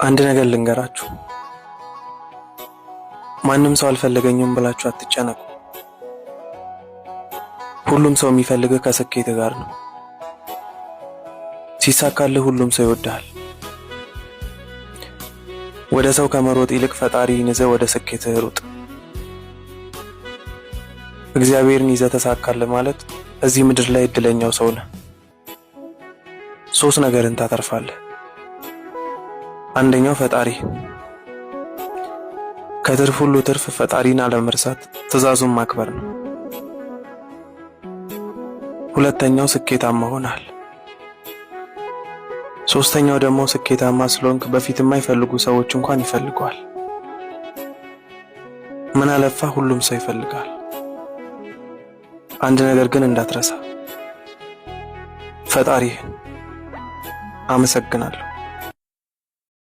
አንድ ነገር ልንገራችሁ። ማንም ሰው አልፈለገኝም ብላችሁ አትጨነቁ። ሁሉም ሰው የሚፈልግህ ከስኬት ጋር ነው። ሲሳካልህ ሁሉም ሰው ይወድሃል። ወደ ሰው ከመሮጥ ይልቅ ፈጣሪን ይዘህ ወደ ስኬትህ ሩጥ። እግዚአብሔርን ይዘህ ተሳካልህ ማለት እዚህ ምድር ላይ እድለኛው ሰው ነህ። ሶስት ነገርን ታተርፋለህ። አንደኛው ፈጣሪ። ከትርፍ ሁሉ ትርፍ ፈጣሪን አለመርሳት፣ ትዕዛዙን ማክበር ነው። ሁለተኛው ስኬታማ ሆናል። ሶስተኛው ደግሞ ስኬታማ ስለሆንክ በፊት የማይፈልጉ ሰዎች እንኳን ይፈልገዋል። ምን አለፋ ሁሉም ሰው ይፈልጋል። አንድ ነገር ግን እንዳትረሳ፣ ፈጣሪህን። አመሰግናለሁ።